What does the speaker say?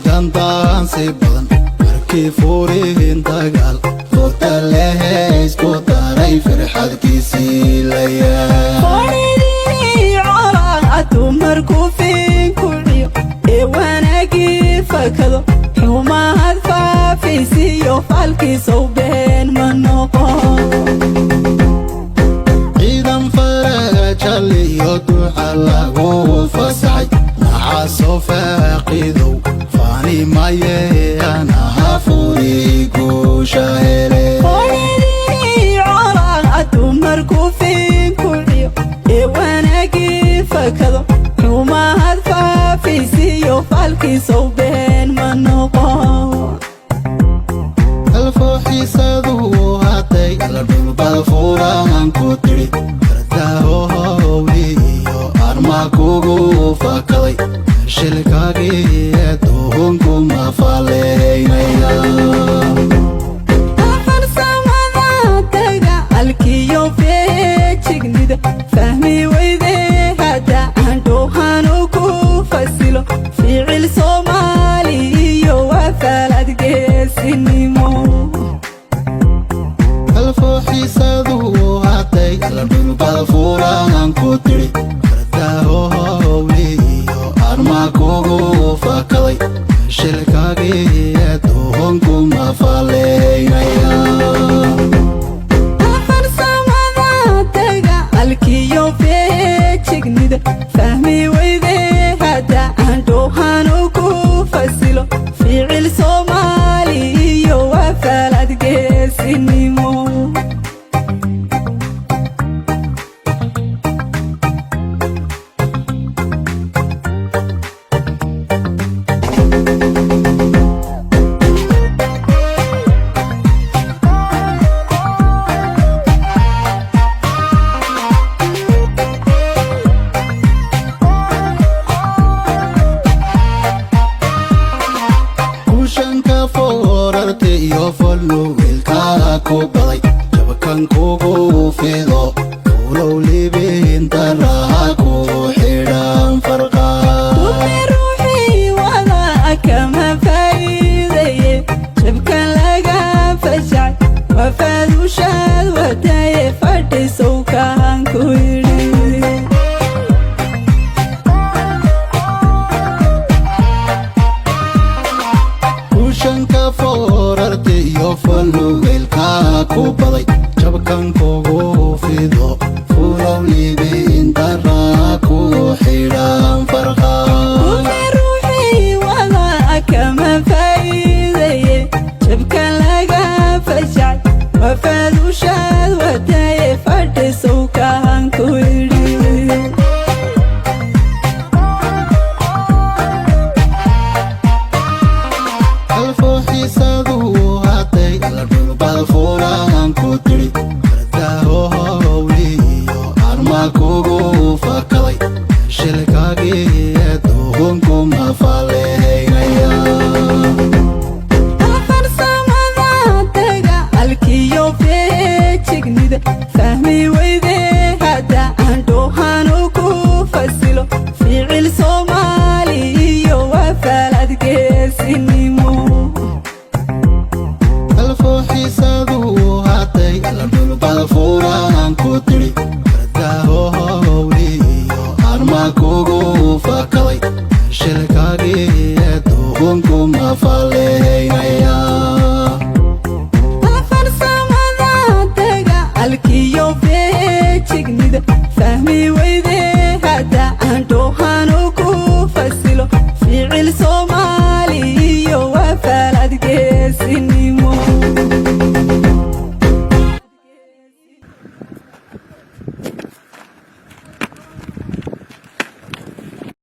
Dandaansi badan markii furihin dagaal fota lehe isku daray farxadkiisii layaa. Fadhidii colaad markuu fiinkuciyo ee wanaagii fakado, xumahad faafaysiyo faalkiisow been ma noqon. Ciidan farajal iyo duca lagu fasaxay nacaasoo faaqidow faani maye anaha furi guusha hele. Fadhidii colaad markuu fiinkuciyo ee wanaagii fakado, xumahad faafaysiyo faalkiisow been ma noqon. Alfooxiisadu hatay la dhulbad furan ku tidhi fardaho howliyo arma kugu fakaday shilkaagii duhunkuma faleynaya. Farsamada dagaalkiyo feejignida fahmi weyde, hadda andhowhanu ku fasilo ficil Soomaali iyo waa falad geesinimo. Alfooxiisadu hatay la dhulbad furan ku tidhi fardaho howliyo arma kugu fakaday shilkaagii duhunkuma faleynaya. Farsamada dagaalkiyo feejignida fahmi weyde, hadda andhowhanu ku fasilo ficil Soomaali iyo waa falad geesinimo. Kushanka foorarta iyo folnuweelka ku baday jabkan kugu fido fulow libin daraha ku xidhan farqa. Dulmi ruuxii wada kama faa'iidaye, jabkan laga fajacay wafaadushaad wataye fadhisow kaan ku yidhi. Kushanka foorarta iyo folnuweelka ku baday jabkan kugu fido fulow libin daraha ku xidhan farqa. Dulmi ruuxii wada kama faa'iidaye, jabkan laga fajacay wafaadushaad wataye fadhisow kaan ku yidhi. Alfooxiisadu hatay la dhulbad furan ku tidhi fardaho howliyo arma kugu fakaday shilkaagii.